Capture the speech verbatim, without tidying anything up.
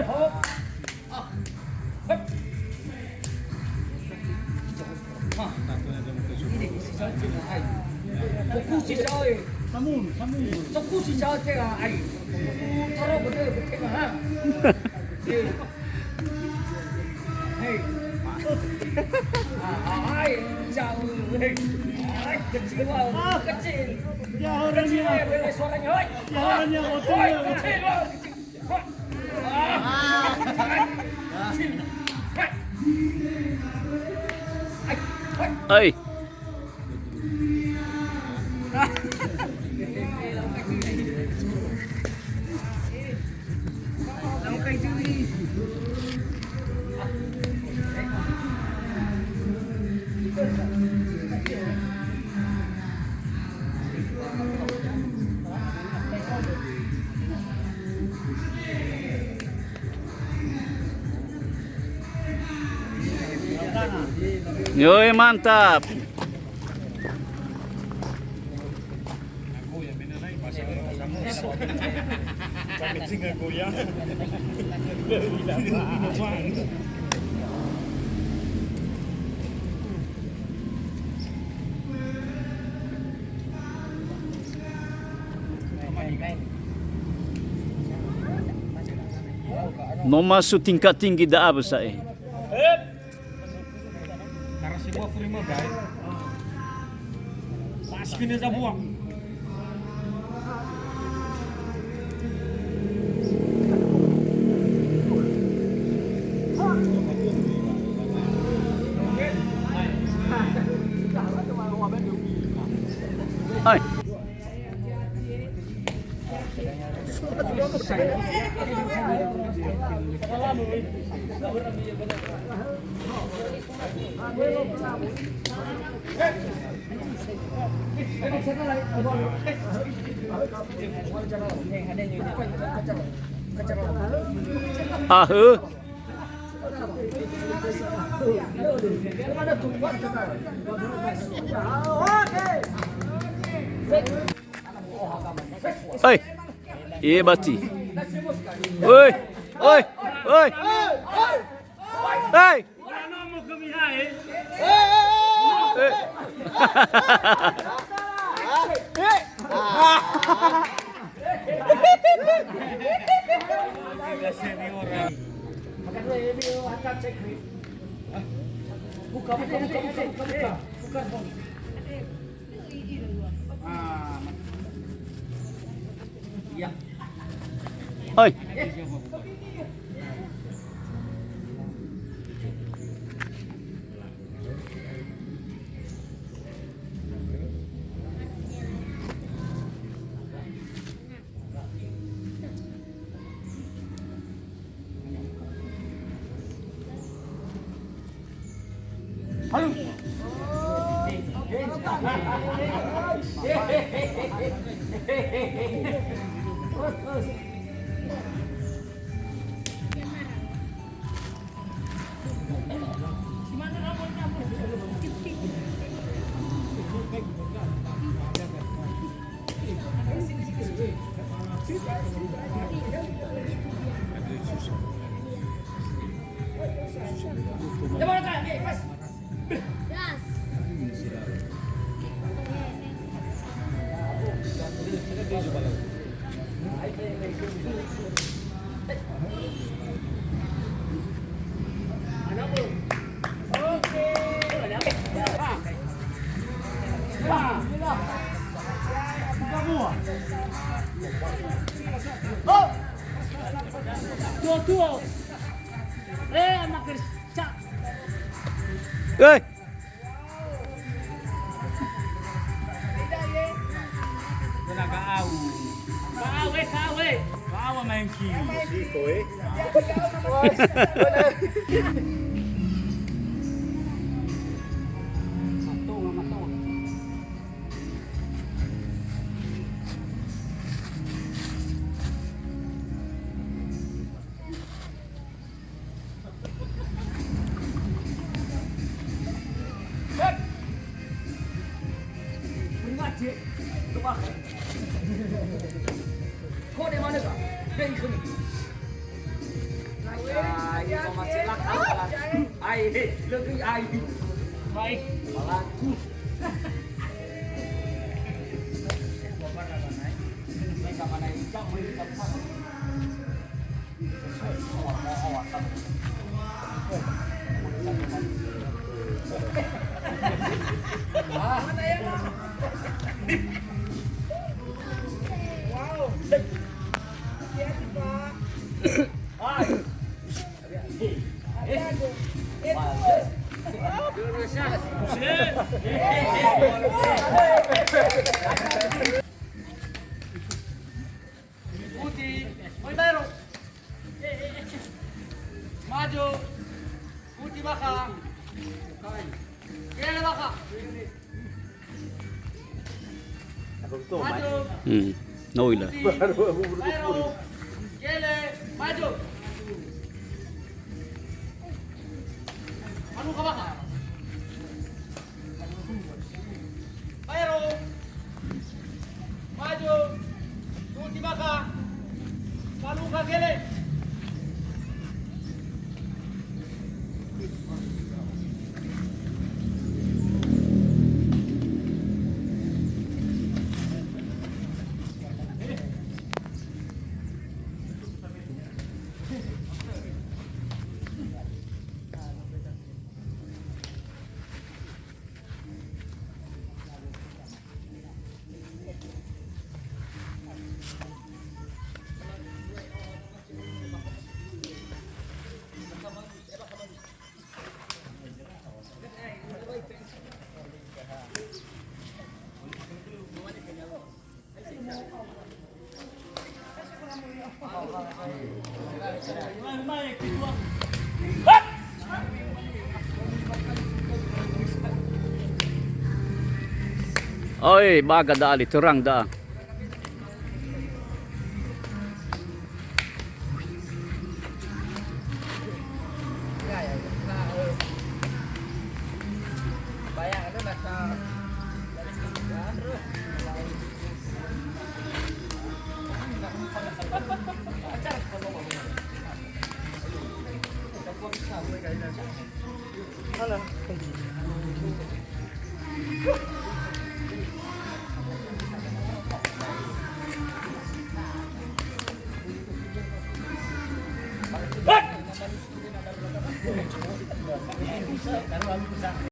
Hop. Ah. Hep. Ah. Ini, si Saul, si Saul. Fokus, si Saul. Samun, samun. Fokus, si Saul, tera, ai. Taruh betul, betul, ha. Hei. Hei. Ah, ah, ai, jauh. Hei. Ai, kecil, wah, kecil. Ya, orangnya. Kecil, wah, suaranya, hoi. Ya, orangnya kotor. Hoi, kecil, wah, kecil. Ai. Yoi, mantap. No masuk tingkat tinggi da'a besa'e. Hep. Karasi buah furi mega, eh. Pas kini za buah. Hai. Ahö. Hai. Iya, bati. Oi, oi, oi. Hai. Eh. Buka, buka, buka, buka, buka. Ah, iya. Hai. Tuo, tuo. Eh, anak kerja. Hei. Kena ga'au. Ga'au, eh, ga'au, eh. Ga'au main ki. Siko, eh. Mato, mato. Hep! Beringat, Cik. Coba. Kok di mana, Kak? Dari sini. Ai, mama celaka. Ai, he, lagi ai. Baik. Balaku. Wow. Hati-hati, Pak. Hati-hati. Putih, oi, baero. Maju. Putih bakha. Gele bakha. Maju. Hmm. No ila. Putih. Baero. Gele. Maju. Anu ka bakha. Baero. Maju. Tuti bakha. Faluka gele. Oi, baga da'a li, terang da'a.